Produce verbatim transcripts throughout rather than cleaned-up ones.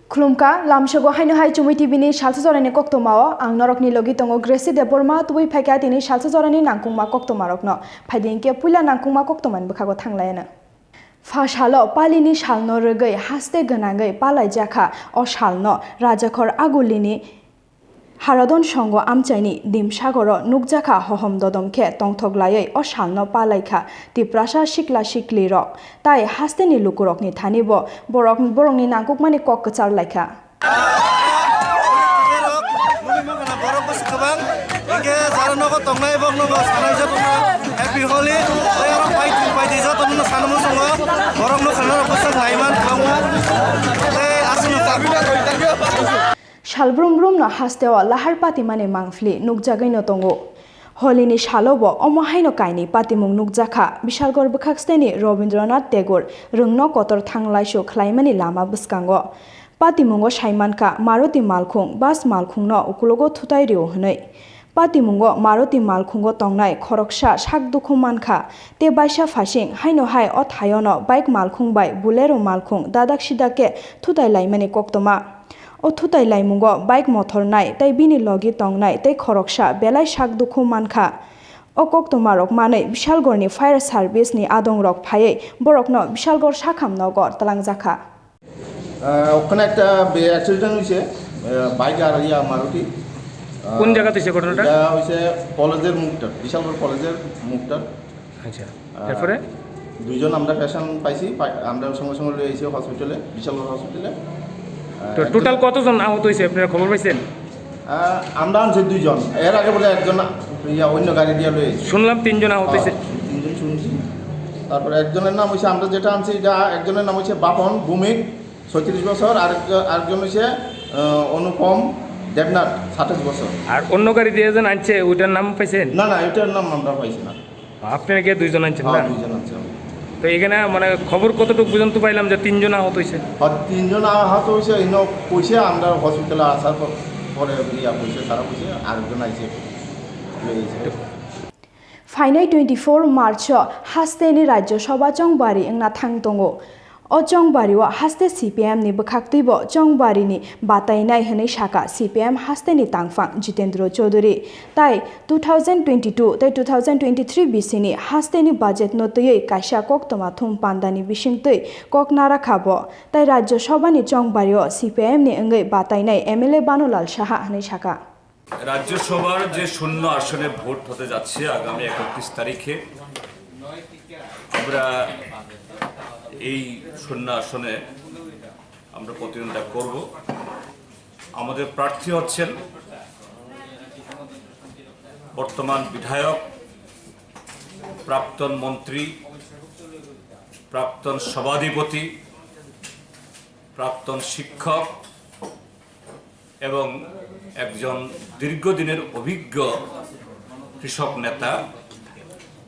Khulumkha, lamsogo haino hai Chumui T V ni salsa jorani koktwmao ang norokni logi tongo Gracie Debbarma, tubui phaikha tini salsa jorani nangkukma koktwmarokno. Phaidi hinkhe puila nangkukma koktwmani bwkhago thanglaiyano. Pha salo palini salno rwgwi haste gwnangwi palaijakha o salno Rajakhor Agulini Haradon Songo amchaini Dimsagoro nukjakha hohom dodom khe tongthok laiwi o salno palaikha Tiprasa sikla siklirok tai hasteni lukurokni thanibo borok borokni nangkukmani kok kwchar laikha. Borok bwswk kwbang, hinkhe jara nogo tongnai borokno bo sanai jotono Happy Holi, tei oro pai tong pai di jotono sana muchungo, borokno khwnarok bwswk naiman kwbangma, tei aswkno kha. Salbrum brumno hasteo lahar patimani mangpili nukjagwino tongo. Holini salobo omo haino kainwi patimung nukjakha Bishalgor bwkhaksteni Rabindranath Tagore rwngno kotor thanglaisu khlaimani lama bwskango. Patimungo saimankha Maruti malkhung bus malkhungno ukulogo thutai rio hwnwi. Patimungo Maruti malkhungo tongnai khoroksa sak dukhu mankha tei baisa phasing haino hai o thaiono bike malkhung bai Bolero malkhung dadak sidak khe thutai laimani koktwma. O thutai laimungo bike mothor nai tei bini logi tongnai tei khoroksa belai sak dukhu mankha. O koktwmarok manwi Bishalgorni fire service ni adongrok phaiwi borokno Bishalgor sakham nogo twlangjakha. আহ, ওখানে একটা বে-, অ্যাক্সিডেন্ট হয়েছে, আহ, বাইক আর ইয়া মারুতি। আহ, কোন জায়গাতে হয়েছে ঘটনাটা? এটা হয়েছে কলেজের মুখটা, বিশালগড় কলেজের মুখটা। আচ্ছা, আহ, এরপরে? দুইজন আমরা পেশেন্ট পাইছি, পাই-, আমরা সঙ্গে সঙ্গে লয়ে এসে হসপিটালে, বিশালগড় হসপিটালে। আহ, তো একজন টোটাল কতজন আহত হয়েছে, আপনারা খবর পাইছেন? আহ, আমরা আনছি দুইজন, এর আগে বলে একজন ইয়া অন্য গাড়ি দিয়ে লয়ে এসে। শুনলাম তিনজন আহত হয়েছে। হ্যাঁ, তিনজন শুনছি। তারপরে একজনের নাম হচ্ছে, আমরা যেটা আনছি, এটা একজনের নাম হচ্ছে বাপন ভৌমিক, ছয়ত্রিশ বছর, আরেক-, আরেকজন হচ্ছে, আহ, অনুপম দেবনাথ, সাতাশ বছর। আর অন্য গাড়ি দিয়ে যে আনছে, ওইটার নাম পাইছেন? না, না, এটার নাম আমরা পাইছি না। আপনারা গিয়ে দুইজন আনছেন হ্যাঁ, না? দুইজন আনছি আমরা। তো এখানে মানে খবর কতটুকু পর্যন্ত পাইলাম যে তিনজন আহত হয়েছে? আর তিনজন আহত হয়েছে, ইনো কইছে আমরা হসপিটালে আসার পর, পরে ইয়া কইছে, তারা কইছে আরেকজন আইছে, লয়ে গেছে। Phainai twenty-four March o hasteni Rajya Sabha chongbari wngna thang tongo. O chongbari o haste C P M ni bwkhaktwi bo chongbari ni batainai hwnwi saka C P M haste ni tangphang Jitendra Chaudhary. Tai two thousand twenty-two tei two thousand twenty-three bisini haste ni budget no twiwi kaisa koktwma thum panda ni bisingtwi kok narakha bo. Tai Rajya Sabha ni chongbari o C P M ni wngwi batainai M L A Banulal Saha hwnwi saka. রাজ্যসভার যে শূন্য আসনে ভোট হতে যাচ্ছে আগামী একত্রিশ তারিখে, আমরা এই শূন্য আসনে আমরা প্রতিদ্বন্দ্বিতা করব। আমাদের প্রার্থী হচ্ছেন বর্তমান বিধায়ক, প্রাক্তন মন্ত্রী, প্রাক্তন সভাধিপতি, প্রাক্তন শিক্ষক এবং একজন দীর্ঘদিনের অভিজ্ঞ কৃষক নেতা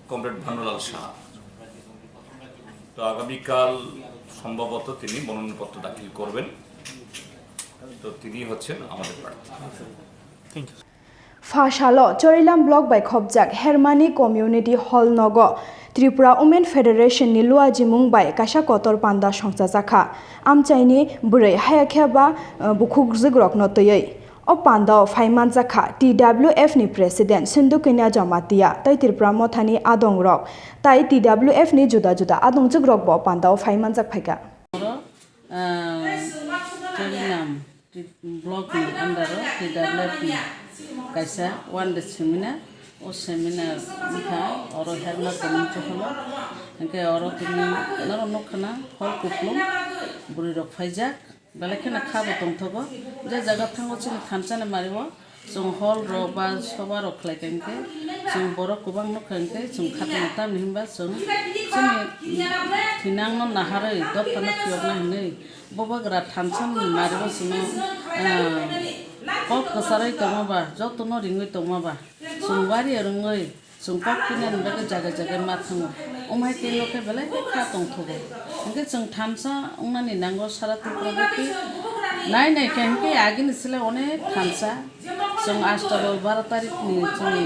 কমরেড ভানুলাল সাহা। তো আগামীকাল সম্ভবত তিনি মনোনয়নপত্র দাখিল করবেন। তো তিনি হচ্ছেন আমাদের প্রার্থী। Pha salo Chorilam block bai khopjak Hermani Community Hall nogo Tripura Women Federation ni luajimung bai kaisa kotor panda songchajakha. Amchaini bwrwi hayakhe ba, uh, bukhuk rwjwkrokno twiwi. O pandao phai manjakha T W F ni President Sindhu Kanya Jamatia tei Tripura Mothani adongrok tai T W F ni juda juda adongjwkrokbo pandao phai manjak phaikha. Ah, Chorilam block ni under o T W F ni kaisa one day seminar. O seminar wngkha oro Herma Community Hall o. Hinkhe oro tini norok nukha na hall kuplung bwrwi rok phaijak. Belai kheno kha bo tongthogo. Je jaga thango chini thansa ni mari o. Chwng hall rok ba soba rok khlai kha hinkhe, chwng borok kwbang nukha hinkhe chwng khatungma, tamni hinba chwng chini thinangno naharwi dophano phiyokna hinwi bubagra thansa ni maribo chwngno, ah, kok kwcharwi tongma ba, jotono ringwi tongma ba, chwng wari rwngwi chwng kok pinani bagwi jaga jaga ma thango. Omo hai khe nokhe belai khe kha tongthogo. Hinkhe chwng thansa wngnani nango sara Tripura bai khe nai nai khe hinkhe agini slai onek thansa. Chwng ashta ba baro tarik ni chwngni,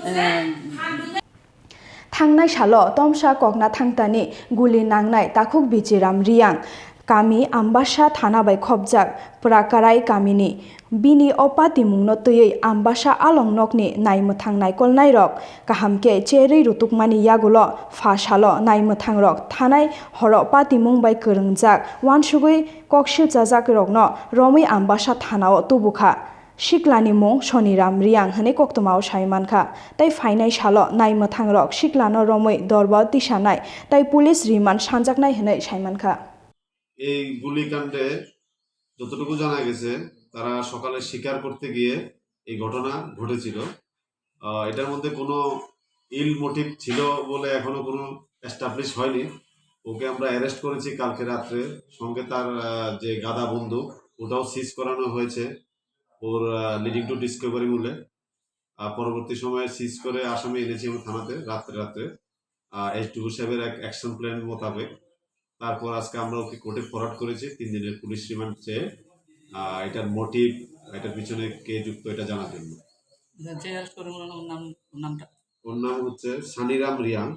eh, Thangnai salo Tomsa Kokna Thangtani guli nangnai takhuk Bichiram Riyang kami Ambasa thana bai khopjak Prakarai kamini. Bini o patimungno twiwi Ambasa along nokni naimwthang naikolnairok kaham khe cherwi rwtukmani yagulo pha salo naimwthangrok thanai horo patimung bai kwrwngjak uansugwi koksilchajakrokno romwi Ambasa thanao tubukha. Siklani mung Soniram Riang hwnwi koktwmao sai mankha, tei phainai salo naimwthangrok siklano romwi dorbao tisanai tei police remand sanjaknai hwnwi sai mankha. এই গুলিকাণ্ডে যতটুকু জানা গেছে, তারা সকালে শিকার করতে গিয়ে এই ঘটনা ঘটেছিল। আহ, এটার মধ্যে কোনো ইল মোটিভ ছিল বলে এখনো কোনো এস্টাবলিশ হয়নি। ওকে আমরা অ্যারেস্ট করেছি কালকে রাত্রে। সঙ্গে তার, আহ, যে গাদা বন্দুক, ওটাও সিজ করানো হয়েছে। ওর, আহ, লিডিং টু ডিসকভারি মূলে। আহ, পরবর্তী সময়ে সিজ করে আসামি এনেছি আমরা থানাতে রাত্রে রাত্রে। আহ, এসডিপিও সাহেবের এক অ্যাকশন প্ল্যান মোতাবেক। তারপর আজকে আমরা ওকে কোর্টে ফরওয়ার্ড করেছি তিন দিনের পুলিশ রিমান্ড চেয়ে। আহ, এটার মোটিভ, এটার পিছনে কে যুক্ত, এটা জানার জন্য। আচ্ছা, যে অ্যারেস্ট করেন ওনার নাম, ওর নামটা? ওর নাম হচ্ছে সানিরাম রিয়াং,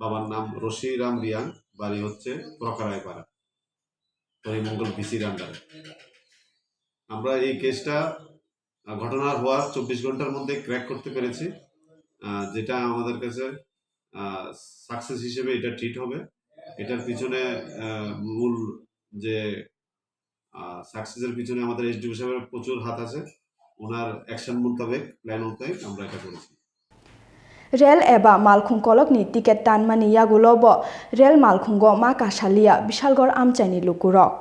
বাবার নাম রশিরাম রিয়াং, বাড়ি হচ্ছে প্রকারাইপাড়া, হরিমঙ্গল ভিসির আন্ডারে। আমরা এই কেসটা, আহ, ঘটনা হওয়ার চব্বিশ ঘন্টার মধ্যে ক্র্যাক করতে পেরেছি, আহ, যেটা আমাদের কাছে, আহ, সাকসেস হিসেবে এটা ট্রিট হবে। এটার পিছনে, আহ, মূল যে, আহ, সাকসেসের পিছনে আমাদের এসডিপিও সাহেবের প্রচুর হাত আছে। ওনার অ্যাকশন মোতাবেক, প্ল্যান মোতাবেক আমরা এটা করেছি। Rel eba malkhung kolokni ticket tanmani yagulo bo rel malkhungo ma kasaliya Bishalgor amchaini lukurok.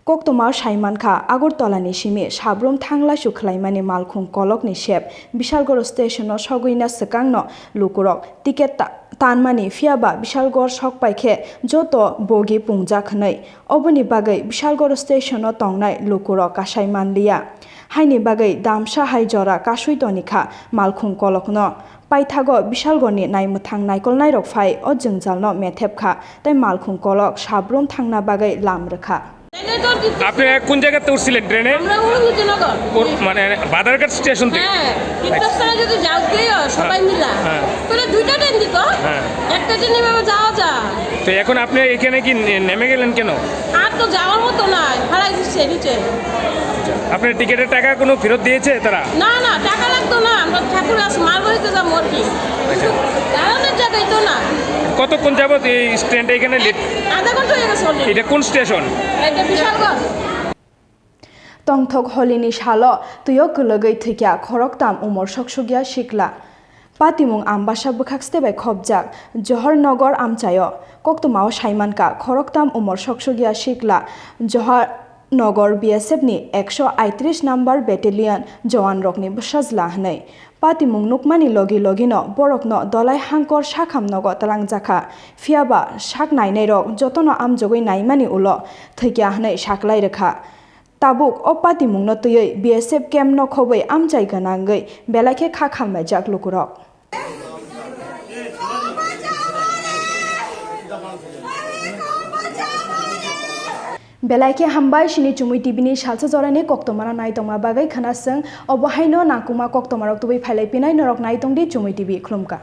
Koktwma sai mankha, Agartala ni simi sabrum thanglaisu khwlaimani malkhung kolokni sep Bishalgor station o sogwina swkangno lukurok ticket ta-, tanmani, phiyaba Bishalgor sokpai khe joto bogi pungjak hwnwi. Oboni bagwi Bishalgor station o tongnai lukurok kasai manliya. Haini bagwi damsa hai jora kasui tonikha malkhung kolokno. Paithago Bishalgorni naimwthang naikolnairok phai o jwngjalno methep kha tei malkhung kolok sabrum thangna bagwi lam rwkha. আপনারা কোন জায়গাতে উঠছিলেন ট্রেনে? আমরা হলো মুজিবনগর। কোন, মানে বাধারঘাট স্টেশন থেকে? হ্যাঁ, তীর্থস্থানে যদি যাও গেও সবাই হ্যাঁ। মিলা, হ্যাঁ। তাহলে দুইটা ট্রেন দিত। হ্যাঁ। একটা ট্রেনে এভাবে যাওয়া যায়। তো এখন আপনি এখানে কি নে-, নেমে গেলেন কেন? আর তো যাওয়ার মতো নাই, ফালাই দিচ্ছে নিচে। আপনার টিকিটের টাকা কোনো ফেরত দিয়েছে তারা? না, না, টাকা লাগতো না, আমরা ঠাকুর আছে, মার বাড়িতে যাবো আর কি। আচ্ছা। দাঁড়ানোর জায়গায় তো না। কতক্ষণ যাবত এই ট্রেনটা এখানে লেট? আধা ঘন্টা হয়ে গেছে already। এটা কোন স্টেশন? এটা Bishalgarh. Tongthok holini salo twio kwlwgwi thwikya khoroktham umor soksukya sikla. Patimung Ambasa bwkhakste bai khopjak Johor Nagar amchaio. Koktwmao saimankha, khoroktham umor soksukya sikla Johor Nagar B S F ni ekso aitris number battalion jowan rokni bwsajla hwnwi. Patimung nukmani logi logino borokno dolai hangkor sakham nogo twlangjakha. Phiyaba sak nainairok jotono amjogwi naimani ulo thwikya hwnwi saklai rwkha. Tabuk o patimungno twiwi B S F camp no khobwi amchai gwnangwi belai khe kha khamlaijak lukurok. Belai khe hambai sini Chumui T V ni salsa jorani koktwmano naitongma bagwi khwnaswng. Obo haino nangkukma koktwmarok tubui phailai pinai norok naitongdi Chumui T V, khulumkha.